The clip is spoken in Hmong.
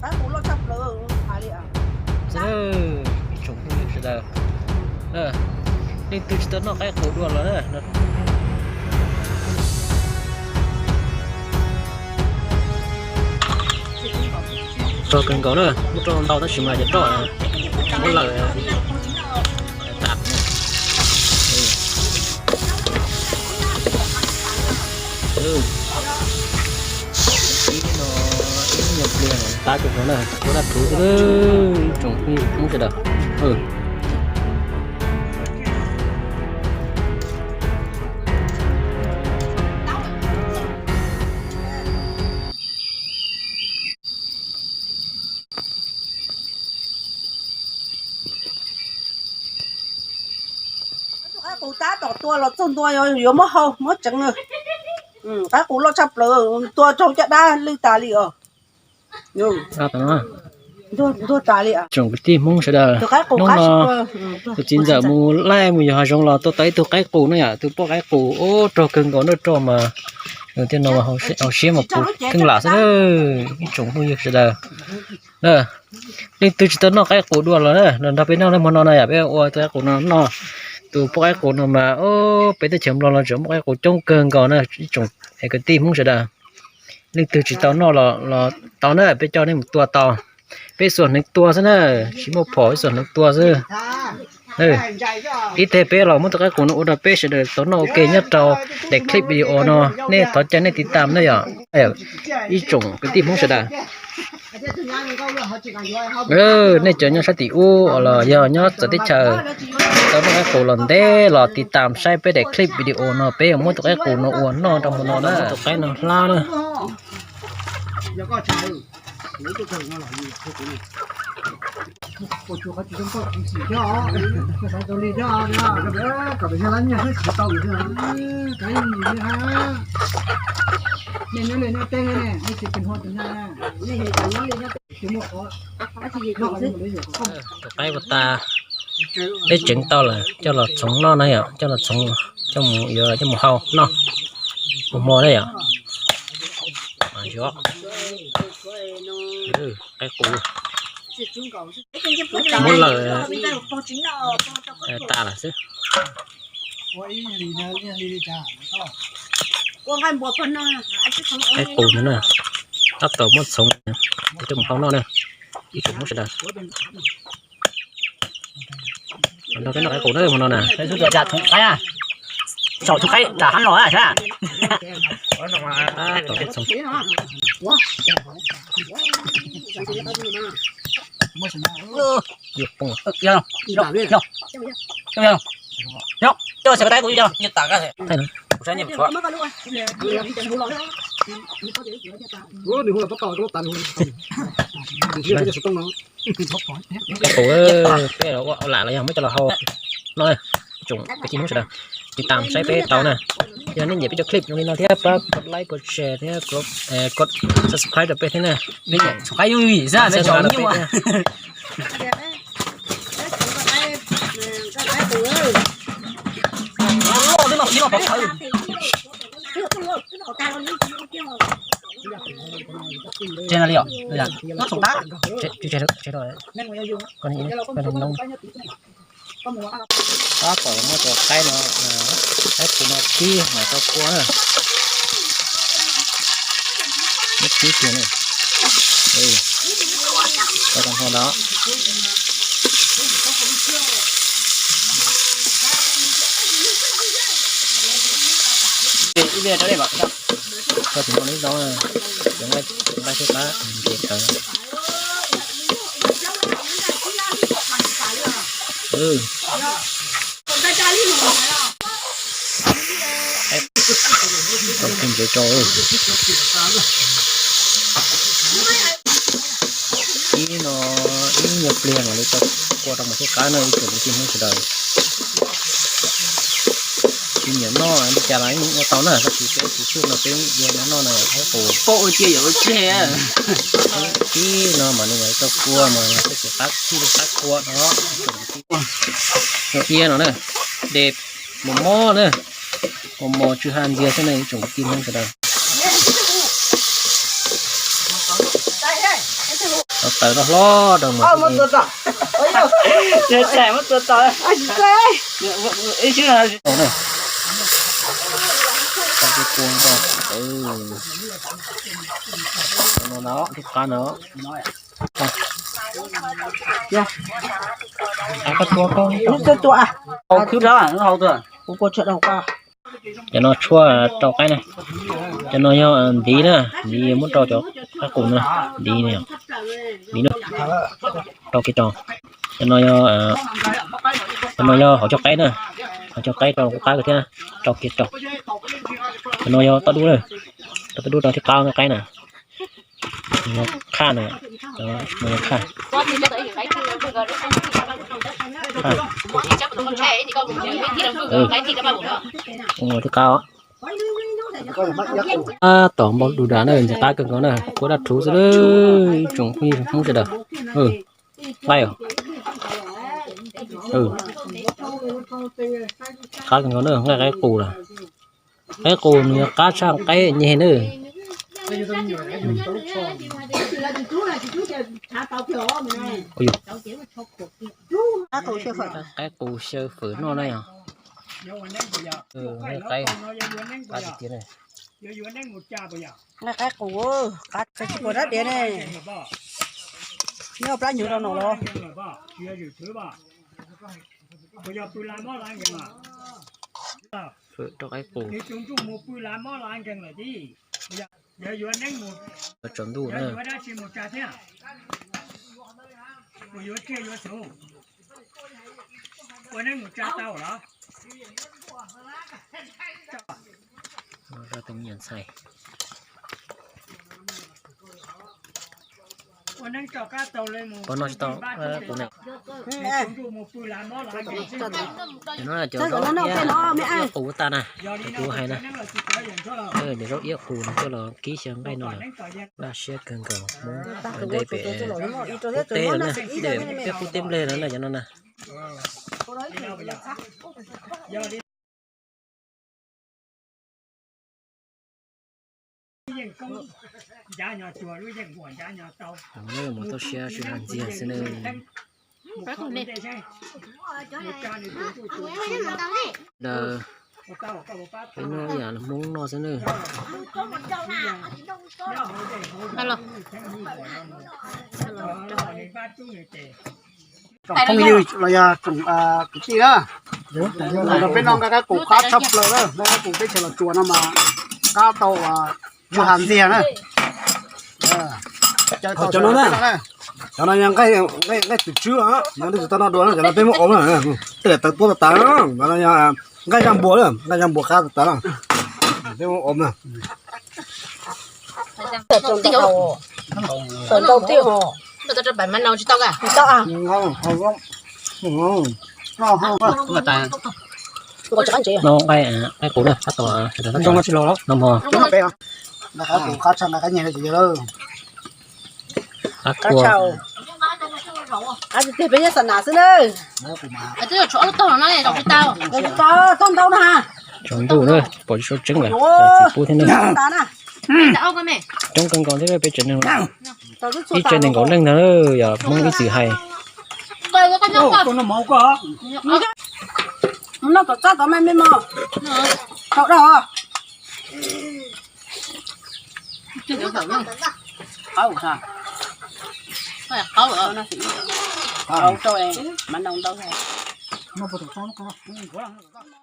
Qaib qus loj tshaj plaws li. Ib tsoom phooj ywg sawv daws, leej twg tsis tau noj qaib qus dua los na, rog kawg nkaus na, muab roj ntau tab sis mas cov roj muab lawm tas. Ib no, ib nyuag pliag no tab tau na, ua dab rhuv xwb, ib tsoom phooj ywg Hmoob sawv daws. Qaib qus tab tom tua los txog ntua yuav muab hau muab tseev na. Qaib qus loj tshaj plaws, tua rau caj dab lwj tas li os. Ntuag tas li. Tsoom kwv tij Hmoob sawv daws, hnub no tus txiv ntxawm mus laij mus yos hav zoov los tua tau ib tug qaib qus na yom, tus poj qaib qus ub rog kawg nkaus na, rog mas tej no hauv siab mas puv keej lam xwb. Ib tsoom phooj ywg sawv daws, leej twg tsis tau noj qaib qus dua los na, los nrog peb noj hmo no na yom, peb ua tus qaib qus no noj. Tus poj qaib qus no mas peb teb chaws Nplog no tseem muaj qaib qus coob kawg nkaus na ib tsoom kwv tij Hmoob sawv daws. Leej twg tsis tau noj los tau na, peb coj nej mus tua tau. Peb xuas hneev tua xwb na, tsis muaj phom, peb xuas hneev tua xwb. Ib teg peb los muab tus qaib qus no ua rau peb sawv daws tau noj ua ke nyob rau daim clip video no, nej thov caw nej tiv tam na yom. Ib tsoom kwv tij Hmoob sawv daws, nej cov nyob sab tim ub los yog nyob txawv teb chaws tau noj qaib qus los ntev los tiv tam saib peb daim clip video no, peb yuav muab tus qaib qus no ua noj rau hmo no na, tus qaib no hlab na. Tus qaib ua tas, peb tseev tau lawm coj los txhoov noj na yom, coj los txhoov, coj mus yuav coj mus hau noj mus hmo na yom. Qaib qus muab lawm tas lawm xwb. Qaib qus no na, tab tom muab txhoov coj mus hau noj na, ib tsoom Hmoob sawv daws. Nrog peb noj qaib qus na hmo no na. Saum txhoov qaib, nram hab los sab. Qaib qus, peb los ua lam los yog muab coj los hau no, ib tsoom kwv tij Hmoob sawv daws, tiv tam saib peb tau na. Yog nej nyiam peb cov clip zoo li no thiab pab kov like kov share thiab kov subscribe rau peb thiab na. Peb nyiam txhoov qaib yooj yim xwb, peb txhoov rau peb. Tseg no li os, tseg, tseg, tseg, tab tom muab cov qaib no, qaib qus no kib mam rau kua na. Muab kib kiag na. Tau tau hmo ntawd. Koj tsis muaj neb zaub, cov nqaij thiab qab nce tawv. Tau kib ntsev rau. Ib no, ib nyuag pliag mam li tau kua rau mas thiaj qab na ib tsoom kwv tij Hmoob sawv daws. Tsis nyiam noj li cas los yeej ua tau na, tab sis peb tus tshuaj no peb yuav noj no qaib qus. Poj ua cia yuav ua tseg. Ib no mas nws mam li tau kua mas thiaj li qab, thiaj li qab kua no. Ib no na, de mos mos na, mos mos tsw ha ntxiag xwb na ib tsoom kwv tij Hmoob sawv daws. Taws rau hlob rau mas. Tsis txais muab tua tau. Ib sib no. Kua no, kua no. Koj tua koj. Hau khwb dab hau tuaj. Cov no tshuaj rau qaib na. Cov no yog ntiv na, ntiv muab rau cov qaib qus na. Ntiv, ntiv na, rau kiag rau. Cov no yog, cov no yog hauv cog qaib na, hauv cog qaib rau qub qab kiag thiab, rau kiag rau. Cov no yog toj dub na, rau toj dub rau thiab qab qaib na. Qhaj na, qhaj. Ua thiab qab. Tab tom npau du das na, ntxim qab kawg nkaus na, kua daj rhuv xwb na, ib tsoom phooj ywg Hmoob sawv daws. Nqaij, qab kawg nkaus na, nqaij qaib qus lawm. Qaib qus nws yog qab tshaj qaib nyeg na. Qaib qus xyaw fawm noj na yog. Qaib, qaib tiag tiag na. Nqaij qaib qus, qab tsis pom rab diav ne. Nyob plab nyuv rau no los. Fawm rau qaib qus. Tsaus ntuj na. Zaj teeb nyiam ntxhais. Pog noj tsis tau qus ne. Cov no cov zaub iab qus tas na, kuv hais na. Cov zaub iab qus no coj los kib xyaw nqaij no lawm. Laj siab kawg nkaus, Hmoob nqe pem qub teb lawm na, peb qub teb nplej lawm na cov no na. Mus tau siab tsis hais ntxiag xwb na. Daws, peb noj ib yam li Hmoob noj xwb na. Tsoom phooj ywg los yog tsoom kwv tij na, peb noj nqaij qaib qus qab tshaj plaws na, nqaij qaib qus teb chaws Los Tsuas no mas qab tau tsis hais ntxiag na. Cov no na, cov no yog nqaij twm tswb, nej tsis tau noj dua na, cov no peb muab ov na, tej tawv tuab tas tas, cov no yog nqaij zaj npua na, nqaij zaj npua qab tas tas, peb muab ov na. No nqaij, nqaij qus na, qab tau, no mog. Qab qus, qab tshaj nqaij qaib nyeg no ces yog lawm. Qab kua. Qab tiag tiag peb nyob xa nas xwb na. Tsaus ntuj na, pom tsis sau tseeb lawm, txiv pub thiab na. Coob kawg nkaus thiab peb tsev neeg, ib tsev neeg nkaum leej ntag, yog Hmoob ib txwm hais. Noj tom txaj tom me me mog. Tau dab os.